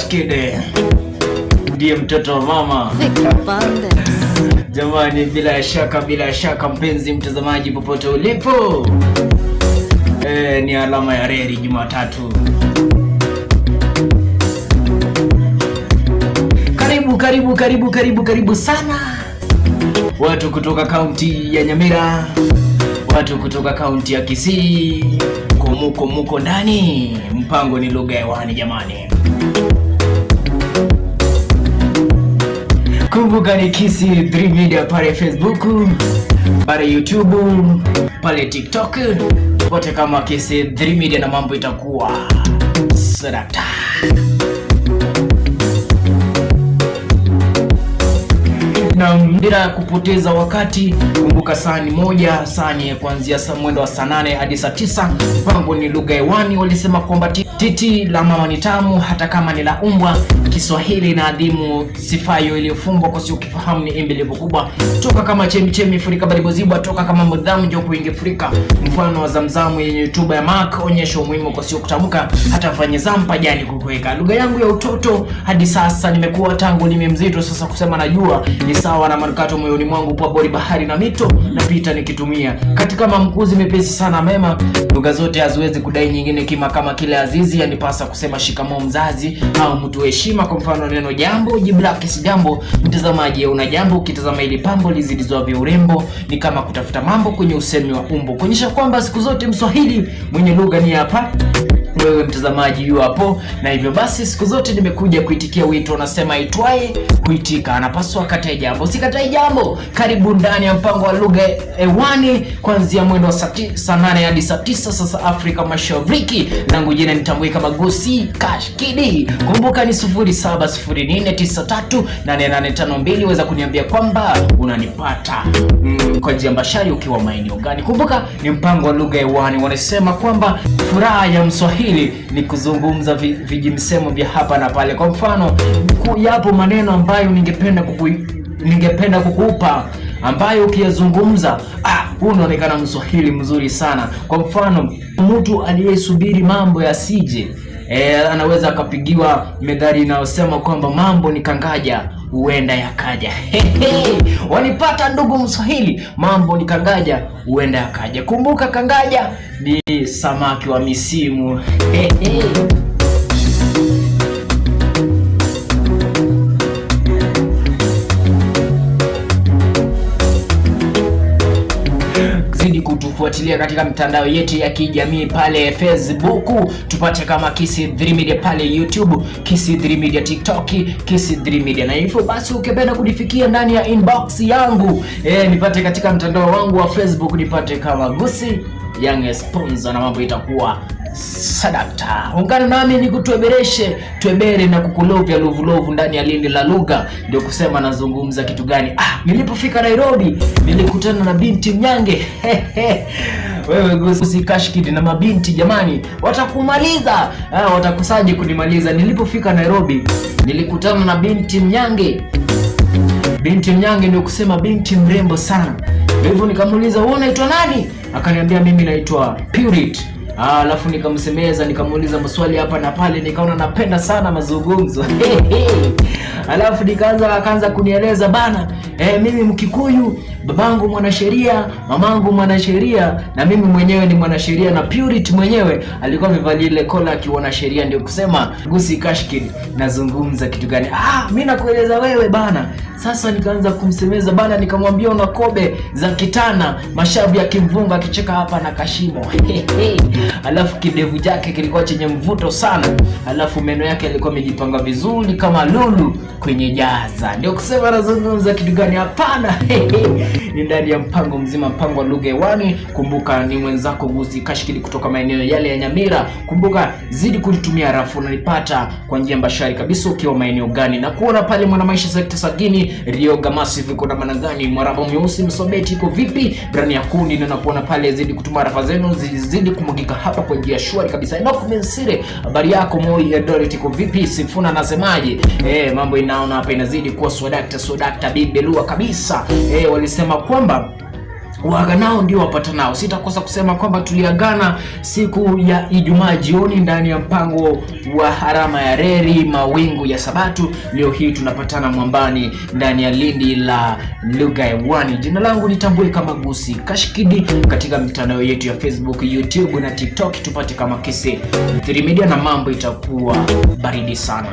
Cash Kid ndiye mtoto wa mama. Jamani, bila shaka, bila shaka mpenzi mtazamaji, popote ulipo, ni alama ya reli Jumatatu. Karibu, karibu, karibu, karibu, karibu sana watu kutoka kaunti ya Nyamira, watu kutoka kaunti ya Kisii, kumuko muko ndani. Mpango ni lugha hewani jamani. Kumbuka ni Kisii 3 Media pale Facebook, pale YouTube, pale TikTok, popote kama Kisii 3 Media na mambo itakuwa sadakta. Na bila ya kupoteza wakati, kumbuka saa ni moja, saa ni kuanzia saa mwendo wa saa 8 hadi saa 9. Mpango ni lugha hewani. Walisema kwamba titi la mama ni tamu hata kama ni la umbwa. Kiswahili na adhimu sifayo iliyofungwa kwa sio kifahamu ni imbi ilivyo kubwa. Toka kama chemichemi furika balibozibwa, toka kama mudhamu njo kuingi furika. Mfano wa zamzamu yenye tuba ya mak onyesha umuhimu kwa sio kutamka, hata fanye zampa jani kukuweka. Lugha yangu ya utoto hadi sasa nimekuwa tangu nime mzito sasa kusema najua ni sawa na manukato moyoni mwangu, pwa bori bahari na mito napita nikitumia katika mamkuzi mepesi sana mema. Lugha zote haziwezi kudai nyingine kima kama kile azizi, yanipasa kusema shikamoo mzazi au mtu heshima. Kwa mfano neno jambo, jibu lake si jambo. Mtazamaji una jambo, ukitazama ili pambo lizilizoa urembo ni kama kutafuta mambo kwenye usemi wa umbo, kuonyesha kwamba siku zote Mswahili mwenye lugha ni hapa wewe mtazamaji yu hapo, na hivyo basi siku zote nimekuja kuitikia wito, unasema itwaye kuitika anapaswa akatae jambo, sikatai jambo. Karibu ndani ya mpango wa lugha hewani kuanzia mwendo wa saa 8 hadi saa 9 sasa Afrika Mashariki. Langu jina nitambue kama Gusii Cash Kid. Kumbuka ni 0704938852 weza kuniambia kwamba unanipata kwa njia mbashari ukiwa maeneo gani. Kumbuka ni mpango wa lugha hewani, wanasema kwamba furaha ya Mswahili ni kuzungumza vijimsemo vya hapa na pale. Kwa mfano, yapo maneno ambayo ningependa kukupa ambayo ukiyazungumza, huu unaonekana Mswahili mzuri sana. Kwa mfano, mtu aliyesubiri mambo yasije, anaweza akapigiwa methali inayosema kwamba mambo ni kangaja huenda yakaja. Wanipata ndugu Mswahili, mambo ni kangaja huenda yakaja. Kumbuka kangaja ni samaki wa misimu. Zidi kutufuatilia katika mitandao yetu ya kijamii pale Facebook tupate kama Kisii 3 Media, pale YouTube Kisii 3 Media, TikTok Kisii 3 Media. Na hivyo basi ukipenda kunifikia ndani ya inbox yangu, nipate katika mtandao wangu wa Facebook, nipate kama Gusii Young Sponsor na mambo itakuwa sadakta. Ungana nami nikutuebereshe twebere na kukulovya lovulovu ndani ya lindi la lugha. Ndio kusema nazungumza kitu gani? Nilipofika Nairobi nilikutana na binti mnyange. Wewe Gusii Cash Kid na mabinti jamani, watakumaliza. Watakusaje kunimaliza? Nilipofika Nairobi nilikutana na binti mnyange. Binti mnyange ndio kusema binti mrembo sana. Hivyo nikamuuliza, wewe unaitwa nani? Akaniambia mimi naitwa Purity. Alafu nikamsemeza, nikamuuliza maswali hapa na pale, nikaona napenda sana mazungumzo. Alafu akaanza kunieleza bana, mimi Mkikuyu, babangu mwanasheria, mamangu mwanasheria na mimi mwenyewe ni mwanasheria, na Purity mwenyewe alikuwa amevalia ile kola akiwa sheria. Ndio kusema Gusii Cash Kid nazungumza kitu gani? Mimi nakueleza wewe bana. Sasa nikaanza kumsemeza bana, nikamwambia una kobe za kitana, mashavu ya kimvunga akicheka hapa na kashimo. Alafu kidevu chake kilikuwa chenye mvuto sana, alafu meno yake yalikuwa yamejipanga vizuri kama lulu kwenye jaza. Ndio kusema nazungumza kitu gani? Hapana. Ni ndani ya mpango mzima, mpango wa lugha hewani. Kumbuka ni mwenzako Gusii Cash Kid kutoka maeneo yale ya Nyamira. Kumbuka zidi kunitumia rafu, unanipata kwa njia mbashari kabisa ukiwa maeneo gani, na kuona pale Mwanamaisha sekta sagini Rioga Massive iko na managani, Mwarabo mweusi Msobeti iko vipi, brani ya kundi na nakuona pale. Zidi kutuma rafa zenu zidi kumwagika hapa kwa njia shwari kabisa. Enoch Mensire, habari yako? Moi Eldoret iko vipi? Sifuna anasemaje? Mambo inaona hapa inazidi kuwa swadakta swadakta bibelua kabisa. Walisema kwamba Waaganao ndio wapatanao. Sitakosa kusema kwamba tuliagana siku ya Ijumaa jioni ndani ya mpango wa harama ya reri mawingu ya Sabatu. Leo hii tunapatana mwambani ndani ya lindi la lugha hewani. Jina langu nitambue kama Gusi Kashkidi katika mitandao yetu ya Facebook, YouTube na TikTok, tupate kama Kisii 3 Media na mambo itakuwa baridi sana.